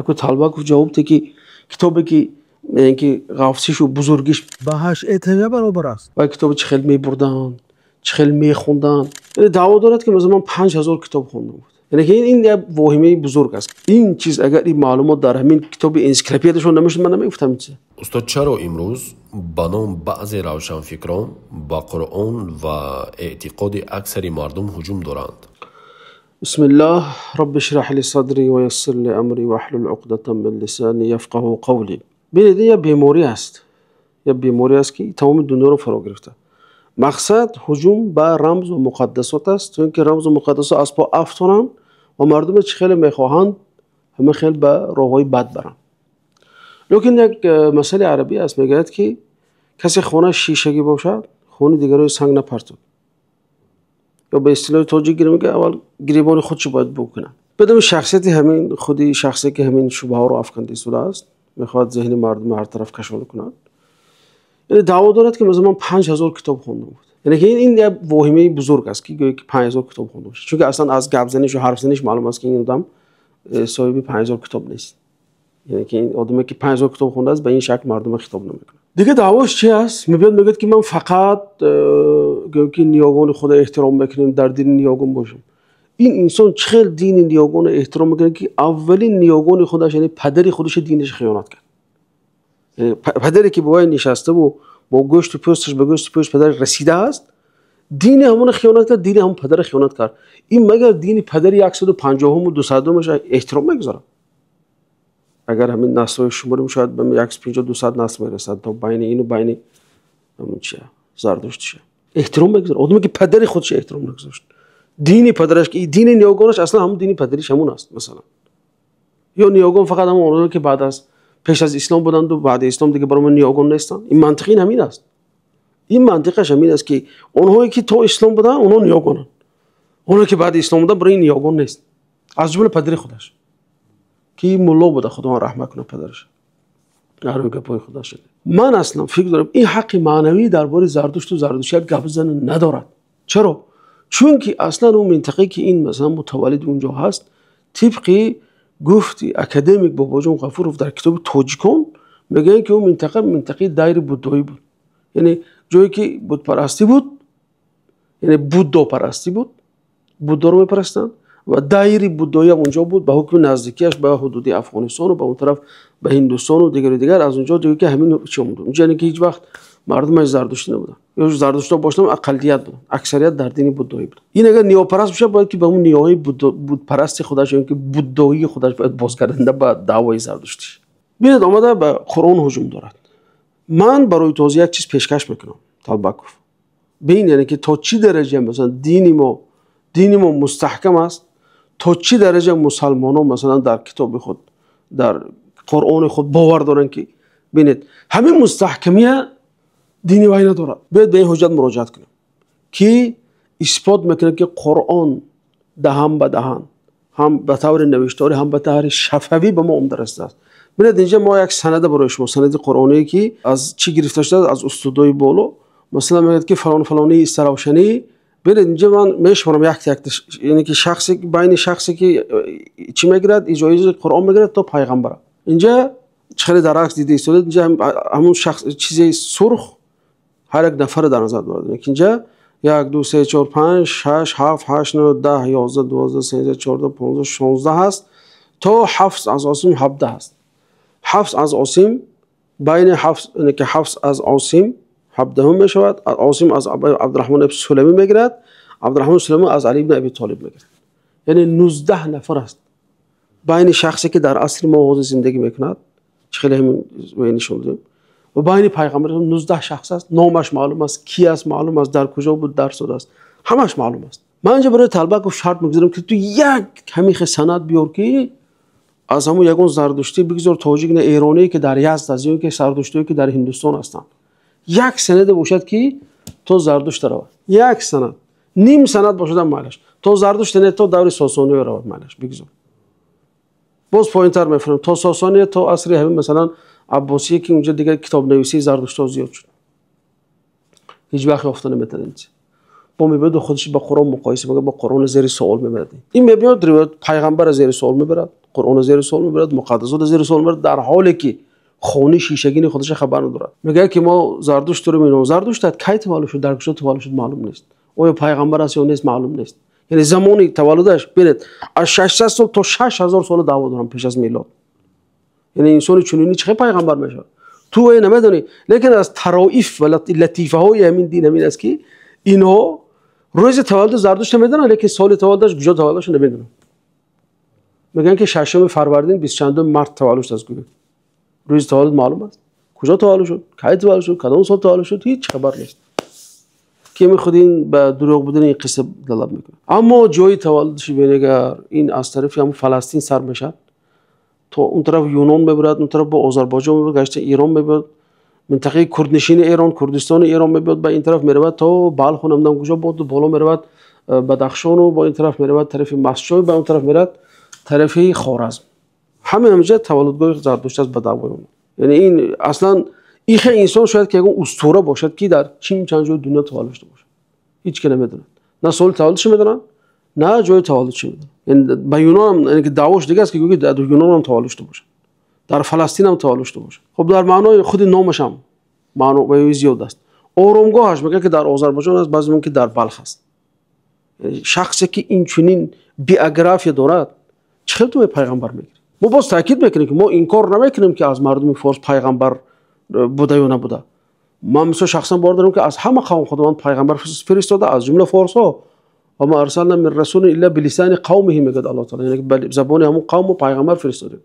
Ако Талбаков ҷавоб де, ки китобе ки ки ғафсишу бузургиш ба 8 этажа баробар аст. Ва китоби чӣ хел мебурданд, чӣ хел мехонданд. Яъне даъво дорад, ки масалан, ман 5000 китоб хондам. Яъне ки ин як воҳимаи бузург аст. Ин чиз, агар ин маълумот дар ҳамин китоби энсиклопедияшон намешуд, ман намегуфтам ин чиза. Устод, чаро имрӯз ба ном баъзе равшанфикрон ба Қуръон ва эътиқоди аксари мардум ҳуҷум доранд? Бисмиллаҳ, робби шраҳ ли садри ва яссир ли амри ваҳлул уқдатан мин лисани яфқаҳу қавли. Бинед, ин як беморӣ аст, як беморӣ аст, ки тамоми дунёро фаро гирифта. Мақсад ҳуҷум ба рамзу муқаддасот аст, то ин ки рамзу муқаддасот аз по афтонанд ва мардуме чӣ хеле мехоҳанд, ҳама хел ба роҳҳои бад баранд. Лекин як масъалаи арабӣ аст, мегӯяд, ки касе хонааш шишагӣ бошад, хони дигарои санг напартод. Ё ба истилоҳи тоҷик гирем, мегӯяд, аввал гиребони худшо бояд бу кунад. Баъдам шахсияти ҳамин худи шахсе, ки ҳамин шубҳаҳоро афканда истодааст, мехоҳад зеҳни мардумро ҳар тараф кашола кунад. Яъне даъво дорад, ки масалан, ман 5000 китоб хондам. Яъне ки ин як воҳимаи бузург аст, ки гӯё ки 5000 китоб хонда бошад, чунки аслан аз гапзанишу ҳарфзаниш маълум аст, ки ин одам соҳиби 5000 китоб нест. Яъне ки ин одаме, ки 5000 китоб хондааст, ба ин шакл мардумро хитоб намекунад. Дигар даъвош чи аст? Мебиёд, мегӯяд, ки ман фақат гӯё ки ниёгони худро эҳтиром мекунем, дар дини ниёгон бошем. Ин инсон чӣ хел дини ниёгонро эҳтиром мекунад, ки аввалин ниёгони худаш, яъне падари худашо, динаш хиёнат кард? Падаре, ки бо вай нишаставу бо гӯшту пӯсташ ба гӯшту пӯсти падараш расидааст, дини ҳамонро хиёнат кард, дини ҳамон падарро хиёнат кард. Ин магар дини падари 150-уму 200-умаш эҳтиром мегузорад? Агар ҳамин наслҳои шуморем, шояд ба 150, 200 насл мерасад то байни ину байни ҳамон чия Зардуштиша. Эҳтиром мегузорад одаме, ки падари худша эҳтиром нагузошт, дини падараш, ки дини ниёгонаш аслан ҳамон дини падариш ҳамон аст, масалан? Ё ниёгон фақат ҳамон одаме, ки баъд аз пеш аз ислом буданду баъди ислом дига барои мо ниёгон нестанд? Ин мантиқи ин ҳамин аст. Ин мантиқаш ҳамин аст, ки онҳое, ки то ислом буданд, онҳо ниёгонанд, онҳое, ки баъди ислом буданд, барои ин ниёгон нест, аз ҷумла падари худаш, ки мулло буда, Худованд раҳмат кунад падараш, ҳар гапҳои худаш. Ман аслан фикр дорам, ин ҳаққи маънавӣ дар бораи Зардушту зардуштият гап зана надорад. Чаро? Чунки аслан он минтақае, ки ин масалан мутаваллиди унҷо ҳаст, тибқи гуфти академик Бобоҷон Ғафуров дар китоби «Тоҷикон», мегӯянд, ки он минтақа минтақаи дайри буддоӣ буд, яъне ҷое, ки будпарастӣ буд, яъне буддопарастӣ буд, буддоро мепарастанд ва дайри буддоиам унҷо буд, ба ҳукми наздикиаш ба ҳудуди Афғонистону ба он тараф ба Ҳиндустону дигару дигар. Аз унҷо ҷое, ки ҳамин чи омад унҷо, яъне ки ҳеҷ вақт мардумаш зардуштӣ набуданд ё зардуштҳо бошанд, ақаллият буданд, аксарият дар дини буддоӣ буданд. Ин агар ниёпараст бошад, бояд ки ба он ниёҳои будпарасти худаш ё ки буддоии худаш бояд бозгарданда ба даъвои зардуштиш. Бинед, омада ба Қуръон ҳуҷум дорад. Ман барои тоза як чиз пешкаш мекунам, Талбаков. Бин, яъне ки то чӣ дараҷа масалан дини мо мустаҳкам аст, то чӣ дараҷа мусалмонон масалан дар китоби худ, дар Қуръони худ бовар доранд, ки бинед, ҳамин мустаҳкамия дини вай надорад. Биёед, ба ин ҳуҷҷат муроҷиат кунем, ки исбот мекунад, ки Қуръон даҳан ба даҳан, ҳам ба таври навишторӣ, ҳам ба таври шафавӣ ба мо омда расидааст. Бинед, инҷа мо як санада барои шумо, санади қуръоние, ки аз чӣ гирифта шудааст, аз устудои боло. Масалан, мегӯяд, ки фалон фалонии истаравшанӣ. Бинед, инҷа ман мешуморам якта якта, яъне ки шахсе, байни шахсе, ки чӣ мегирад, иҷоизи Қуръон мегирад, то пайғамбара. Инҷа чӣ хеле дар акс дида истодаед, инҷа ҳамун шахс, чизи сурх ҳар як нафаре дар назар дорад. Инҷа як, ду, се, чор, панҷ, шаш, ҳафт, ҳашт, нӯ, 10, 11, 12, 13, 14, 15, 16 ҳаст, то Ҳафс аз Осим 17 ҳаст. Ҳафс аз Осим, байни Ҳафс, ки Ҳафс аз Осим 17-ум мешавад. Осим аз Абдураҳмон ибн Суламӣ мегирад, Абдураҳмон Суламӣ аз Али ибн Аби Толиб мегирад. Яъне 19 нафар аст байни шахсе, ки дар асри мо ҳозир зиндагӣ мекунад, чӣ хеле ҳамин нишон додем, ва байни пайғамбар 19 шахс аст. Номаш маълум аст, ки аст маълум аст, дар куҷо буд, дарс додааст, ҳамаш маълум аст. Ман инҷа барои Талбаков шарт мегузорам, ки ту як ҳамин хел санад биёр, ки аз ҳамон ягон зардуштӣ, бигзор тоҷик не, эроние, ки дар Язд аст, ё ки зардуштие, ки дар Ҳиндустон ҳастанд, як санаде бошад, ки то Зардушта равад. Як санад, ним санад бошадам майлаш, то Зардушта не, то даври Сосониё равад, майлаш, бигзор. Боз поинтар мефурем, то Сосония, то асри ҳамин масалан Аббосие, ки унҷа дигар китобнависии зардуштҳо зиёд шуд. Ҳеҷ вақт ёфта наметавонед. Бо мебиёд, худаш ба Қуръон муқоиса мекунад, бо Қуръони зери суол мебарад. Ин мебиёд, ривоят пайғамбарро зери суол мебарад. Қуръонро зери суол мебарад, муқаддасотро зери суол мебарад, дар ҳоле ки хонаи шишагини худашро хабар надорад. Мегӯяд ки мо Зардушт дорем, ино Зардушт кай таваллуд шуд, дар куҷо таваллуд шуд маълум нест. Оё пайғамбар аст ё нест маълум нест. Яъне замони таваллудаш бинед, аз 600 сол то 6000 сол даъво дорам пеш аз милод. Яъне инсони чунинӣ чӣ пайғамбар мешавад? Ту эй намедонӣ. Лекин аз тароиф ва латифаҳои ҳамин дин ҳамин аст ки инҳо рӯзи таваллуди Зардушт намедонанд, лекин соли таваллудаш куҷо таваллуд шуд намедонанд. Мегӯянд ки 6 фарвардин 22 март таваллуд шуд аз гӯё. Рӯзи таваллуд маълум аст. Куҷо таваллуд шуд, кай таваллуд шуд, кадом сол таваллуд шуд, ҳеҷ хабар нест. Ки худ ин ба дурӯғ будани ин қисса далолат мекунад. Аммо ҷои таваллудаш бинегар ин аз тарафи ҳамон Фаластин сар мешавад, то он тараф Юнон мебарад, он тараф бо Озарбойҷон мебарад, гашта Эрон мебарад, минтақаи курднишини Эрон, Курдистони Эрон мебарад, ба ин тараф меравад то Балх, намедонам куҷо буд, боло меравад Бадахшону, бо ин тараф меравад тарафи Масчой, ба он тараф меравад тарафи Хоразм. Ҳама ҳамҷа таваллудгоҳи Зардушт аст ба даъвои онҳо. Яъне ин аслан ихе инсон шояд ки ягон устура бошад ки дар чин чанд ҷои дунё таваллуд шуда бошад. Ҳеҷ ки намедонад. На соли таваллудаш медонанд, на ҷои таваллудаш медонанд. Яъне ба Юнон ҳам, яъне ки даъвош дига аст ки гӯяд дар Юнон ҳам таваллуд шуда бошад, дар Фаластин ҳам таваллуд шуда бошад. Хуб дар маънои худи номаш ҳам маъно ва ё зиёд аст. Оромгоҳаш мегӯяд ки дар Озарбойҷон аст, баъзе мегӯянд ки дар Балх аст. Шахсе ки инчунин биография дорад, чӣ хел ту пайғамбар мегирӣ? Мо боз таъкид мекунем ки мо инкор намекунем ки аз мардуми форс пайғамбар буда ё набуда. Ман мисол шахсан бовар дорам ки аз ҳама қавм Худованд пайғамбар фиристода, аз ҷумла форсҳо. Ва ма арсална мин расулин илла билисани қавмиҳи, мегӯяд Аллоҳ таъоло. Яъне ба забони ҳамон қавму пайғамбар фиристодем.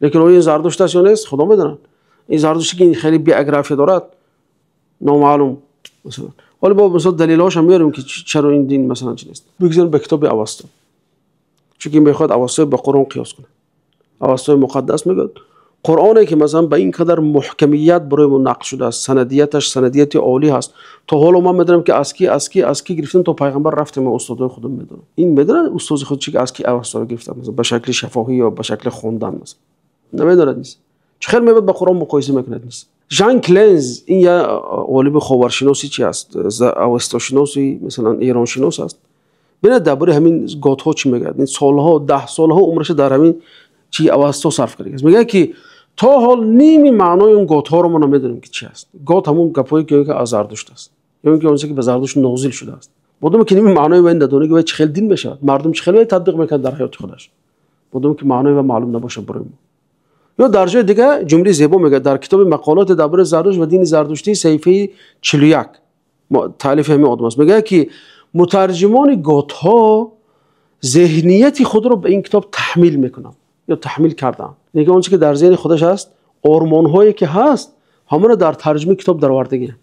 Лекин оё ин Зардушт аст ё нест, Худо медонад. Ин Зардушт ки хеле биография дорад, номаълум масалан. Ҳоло бо мисол далелҳояшам меорем ки чаро ин дин масалан чи нест. Бигзорем ба китоби Авасто, чунки мехоҳад Авастои ба Қуръон қиёс кунад. Авастои муқаддас мегӯяд Қуръоне ки масалан ба ин қадар муҳкамият барои мо нақл шудааст, санадияташ санадияти олӣ ҳаст. То ҳоло ман медонам ки аз ки, аз ки, аз ки гирифтем то пайғамбар рафтем, ман устодои худам медонам. Ин медонад устози худ чи аз ки Авасторо гирифтам, масалан ба шакли шафоҳӣ ё ба шакли хондан масалан. Намедонад низ. Чӣ хел мебад ба Қуръон муқоиса мекунад низ. Жан Кленз ин я олими ховаршиноси чи аст, авестошиноси масалан эроншинос аст. Бинед дар бораи ҳамин готҳо чӣ мегӯяд. Ин солҳо, 10 солҳо умрашро дар ҳамин чи Авасто сарф кардааст. Мегӯяд ки то ҳол ними маънои он готҳоро мо намедонем ки чи аст. Гот ҳамон гапҳое ки аз Зардушт аст, ё ин ки он чизе ки ба Зардушт нозил шудааст. Модоме ки ними маънои вай надонӣ, ки вай чӣ хел дин мешавад, мардум чӣ хел вай татбиқ мекунад дар ҳаёти худаш, модоме ки маънои вай маълум набошад барои мо. Ё дар ҷои дига ҷумлаи зебо мегӯяд дар китоби мақолоти дар бораи Зардушт ва дини зардуштӣ саҳифаи 41, таълифи ҳамин одам аст. Мегӯяд ки мутарҷимони готҳо зеҳнияти худро ба ин китоб таҳмил мекунанд ё таҳмил кардаанд. Яъне он чизе ки дар зеҳни худаш аст, ормонҳое ки ҳаст, ҳамонро дар тарҷумаи китоб даровардагианд.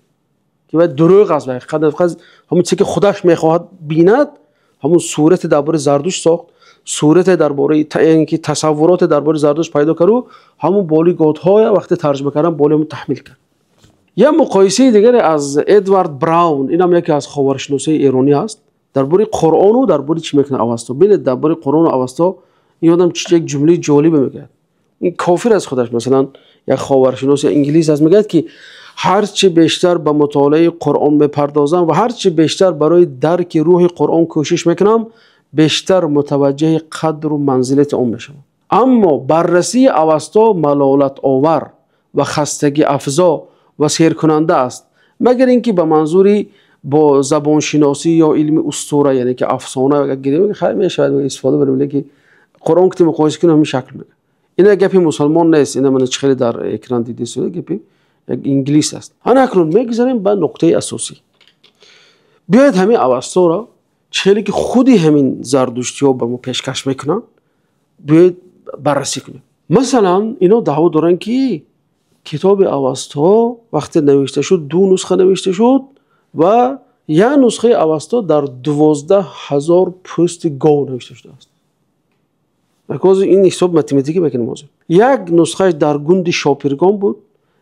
Ки вай дурӯғ аст, вай ҳақиқат ҳамон чизе ки худаш мехоҳад бинад, ҳамон сурате дар бораи Зардушт сохт, сурате дар бораи яъне ки тасаввуроте дар бораи Зардушт пайдо кард, ҳамон боли готҳо вақте тарҷума кардан боли ҳамон таҳмил кард. Як муқоисаи дигаре аз Эдвард Браун, ин ҳам яке аз ховаршиносои эронӣ ҳаст, дар бораи Қуръону дар бораи чӣ мекунад Авасто. Бинед дар бораи Қуръону Авасто ин одам як ҷумлаи ҷолибе мегӯяд. Ин кофир аст худаш, масалан як ховаршинос инглис аст, мегӯяд ки ҳарчи бештар ба мутолиаи Қуръон мепардозам ва ҳарчи бештар барои дарки рӯҳи Қуръон кӯшиш мекунам, бештар мутаваҷҷеҳи қадру манзилати он мешавам. Аммо баррасии Авасто малолатовар ва хастагиафзо ва серкунанда аст, магар ин ки ба манзури бо забоншиносӣ ё илми устура, яъне ки афсона гирем, хайр мешавад истифода барем, лекин Қуръон ки муқоиса кунем ҳамин шакл мегӯяд. Ин як гапи мусулмон нест, ина ман чӣ хеле дар экран дидед, гапи як инглис аст. Ана акнун мегузарем ба нуқтаи асосӣ. Биёед ҳамин Авасторо чӣ хеле ки худи ҳамин зардуштиҳо ба мо пешкаш мекунанд, биёед баррасӣ кунем. Масалан ино даъво доранд ки китоби Авасто вақте навишта шуд, 2 нусха навишта шуд ва як нусхаи Авасто дар 12 000 пӯсти гов навишта шудааст. Ҳозир ин ҳисоб математикӣ мекунем ҳозир. Як нусхааш дар гунди Шопиргон буд,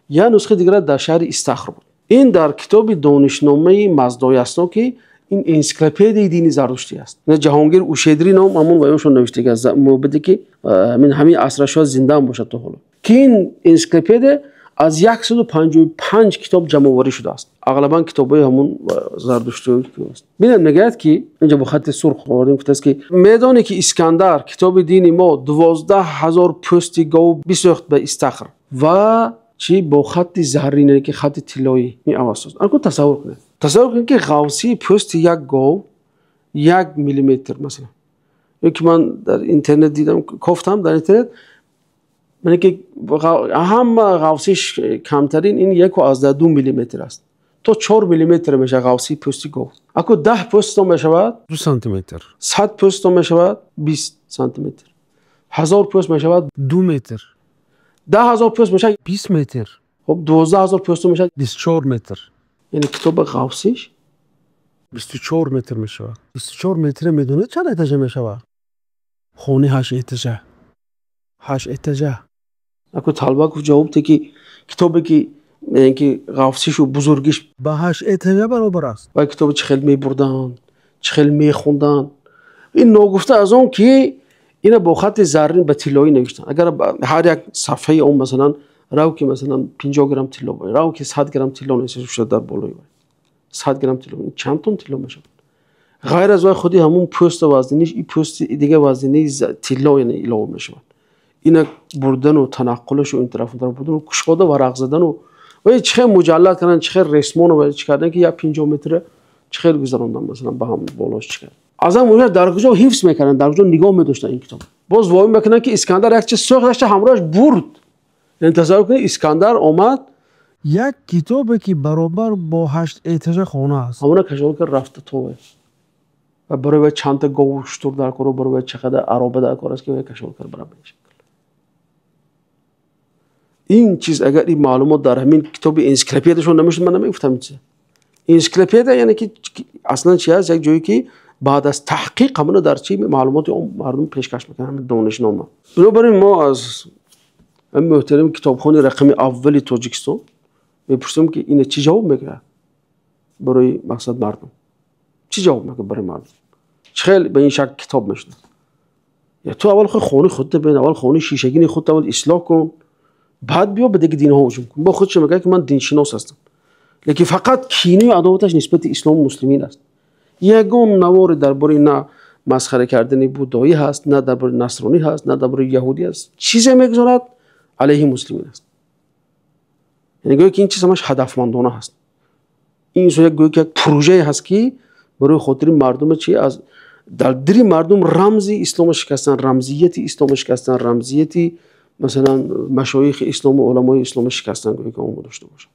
як нусхаи дигар дар шаҳри Истахр буд. Ин дар китоби донишномаи Маздоясно ки ин энсиклопедияи дини зардуштӣ аст. Ҷаҳонгир Ушедри ном ҳамон ваёшон навиштагӣ аст, мӯбаде ки ҳамин асра шояд зинда ҳам бошад то ҳоло. Ки ин энсиклопедия Аз 155 китоб ҷамъоварӣ шудааст. Ағлабан китобҳои ҳамун зардуштӣ аст. Бинед, мегӯяд ки инҷо бо хати сурх овардем, гуфтааст ки медонӣ ки Искандар китоби дини мо 12 000 пӯсти гов бисӯхт ба истахр ва чӣ бо хати заррин, яъне ки хати тиллоӣ меаваз сохт. Акнун тасаввур кунед. Тасаввур кунед ки ғафсии пӯсти як гов 1 миллиметр масалан. Ё ки ман дар интернет дидам, кофтам дар интернет, яъне ки ҳама ғафсиш камтарин ин 1,2 миллиметр аст. То 4 миллиметр мешавад ғафсии пӯсти гов. Ако 10 пӯстто мешавад 2 сантиметр. 100 пӯстто мешавад 20 сантиметр. 1000 пӯст мешавад 2 метр. 10 000 пӯст мешавад 20 метр. Хоб, 12 000 пӯстто мешавад 24 метр. Яъне китоби ғафсиш 24 метр мешавад. 24 метре медонед чанд этажа мешавад? Хони ҳашт этажа. Ҳашт этажа. Ако Талбаков ҷавоб де ки китобе ки яъне ки ғафсишу бузургиш ба ҳашт этажа баробар аст. Ва китоби чӣ хел мебурданд, чӣ хел мехонданд. Ин ногуфта аз он ки ина бо хати заррин ба тиллоӣ навиштанд. Агар ҳар як сафҳаи он масалан рав ки масалан 50 грамм тилло, рав ки 100 грамм тилло навишта шуда дар болои вай. 100 грамм тилло чанд тон тилло мешавад? Ғайр аз вай худи ҳамун пӯста вазниниш, и пӯсти дига вазнини тилло яъне илова мешавад. Ина бурдану танаққулашу ин тараф он тараф бурдану кушода варақ задану ва чӣ хел муҷаллад кардан, чӣ хел ресмону ва чӣ кардан ки як 50 метра чӣ хел гузарондан, масалан ба ҳам болош чӣ кард. Аз ҳам оҷа дар куҷо ҳифз мекарданд, дар куҷо нигоҳ медоштанд ин китоб. Боз воҳим мекунанд ки Искандар як чиз сӯхт дашта ҳамроҳаш бурд. Яъне тасаввур кунед, Искандар омад як китобе ки баробар бо ҳашт этажа хона аст. Ҳамона кашол кард, рафта то вай. Ва барои вай чандта гову шутур дар кор, барои вай чӣ қадар ароба дар кор аст ки вай кашол кард барам. Ин чиз, агар ин маълумот дар ҳамин китоби энсиклопедияшон намешуд, ман намегуфтам ин чиза. Энсиклопедия яъне ки аслан чи аст? Як ҷое ки баъд аз таҳқиқ ҳамона дар чи маълумоти он мардум пешкаш мекунад, ҳамин донишнома. Бинобар ин мо аз ҳамин муҳтарами китобхони рақами аввали Тоҷикистон мепурсем ки ина чӣ ҷавоб мегӯяд барои мақсад мардум? Чӣ ҷавоб мегӯяд барои мардум? Чӣ хел ба ин шакл китоб мешудад? Я ту аввал худ хони худта бин, аввал хони шишагини худта аввал ислоҳ кун, баъд биё ба дига динҳо ҳуҷум кун. Бо худша мегӯяд ки ман диншинос ҳастам, лекин фақат кинаю адоваташ нисбати ислому муслимин аст. Ягон навори дар бораи на масхара кардани буддоӣ ҳаст, на дар бораи насронӣ ҳаст, на дар бораи яҳудӣ ҳаст. Чизе мегузорад, алайҳи муслимин аст. Яъне гӯё ки ин чиз ҳамаш ҳадафмандона ҳаст. Ин инсон як гӯё ки як прожее ҳаст ки барои хотири мардума чи аз дар дили мардум рамзи ислома шикастан, рамзияти ислома шикастан, рамзияти масалан машоихи ислому уламои ислома шикастан гӯё ки омода дошта бошад.